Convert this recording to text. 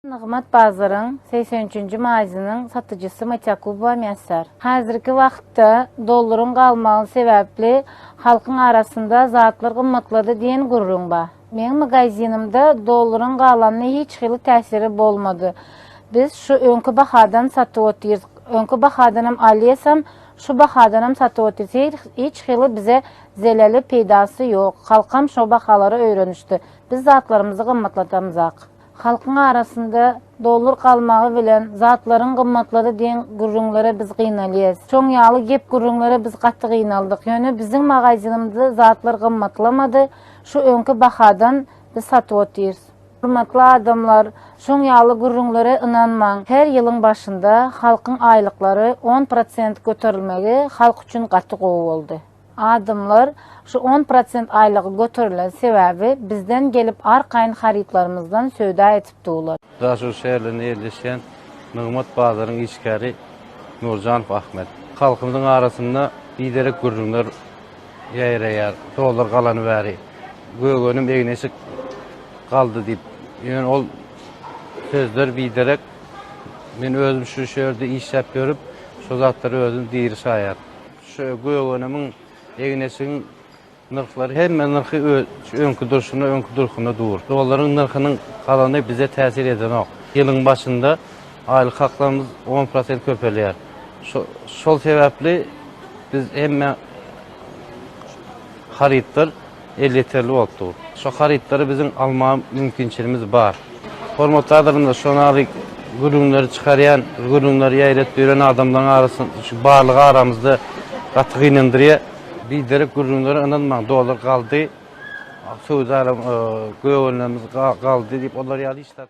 Nygmat bazaryň 83-nji maýzynyň satyjysy Matýakubowa Miýassar. Häzirki wagtda dollaryň galmagy sebäpli halkyň arasynda zatlar gymmatlady diýen gürrüň bar. Meň magazinimde dollaryň galanyna hiç hili täsiri bolmady. Biz şu öňki bahadan satyp otyrys. Öňki bahadanam alýasam, şu bahadanam satyp otyrys. Hiç hili bize zeleli, peýdasy ýok. Halkam şo bahalara öýrenişdi. Biz zatlarymyzy gymmatlatamzak. Halkyň arasynda dollar galmagy bilen zatlaryň gymmatlady diýen gürrüňlere biz gynalýas. Şoň ýaly gep-gürrüňlere biz gaty gynaldyk. Ýöne biziň magazinimizde zatlar gymmatlamady, şu öňki bahadan biz satyp otyrys. Hormatly adamlar, şoň ýaly gürrüňlere ynanmaň. Her ýylyň başynda halkyň aýlyklary on prosent göterilmegi halk üçin gaty gowy boldy. Adamlar şu on prosent aýlygy göterilen sebäbi bizden gelip arkaýyn harytlarymyzdan söwda edip dular. Daşoguz şäherlerinde ýerleşýän Nygmat bazaryň işgäri Nurjanow Ahmet. Halkymyzyň arasynda biderek gürrüňler ýaýraýar, dollar galany bäri gök önüm egin-eşik galdy diýip. Ýöne ol sözler biderek. Men özüm şu şäherde işläp ýörüp, şo zatlara özüm diri şaýat. Şu gök önümiň, egin-eşigiň nyrhlary hemme nyrhy şu öňki durşuna, öňki durkunda dur. Dollaryň nyrhynyň galany bize täsir edenok. Ýylyň başynda aýlyk haklarymyz on prosent köpelýär. Şol sebäpli biz hemme harytlar elýeterli bolup dur. Şo harytlary biziň almaga mümkinçiligimiz bar. Hormatly adamlar, şonaly gürrüňleri çykarýan, gürrüňleri ýaýradyp ýören adamlaryň arasynda şu barlygy aramyzda gaty gynandyrýar. Biderek gürrüňlere ynanmaň, dollar galdy, söwdalar, göwünlerimiz galdy diýip olar ýaly hiç zat.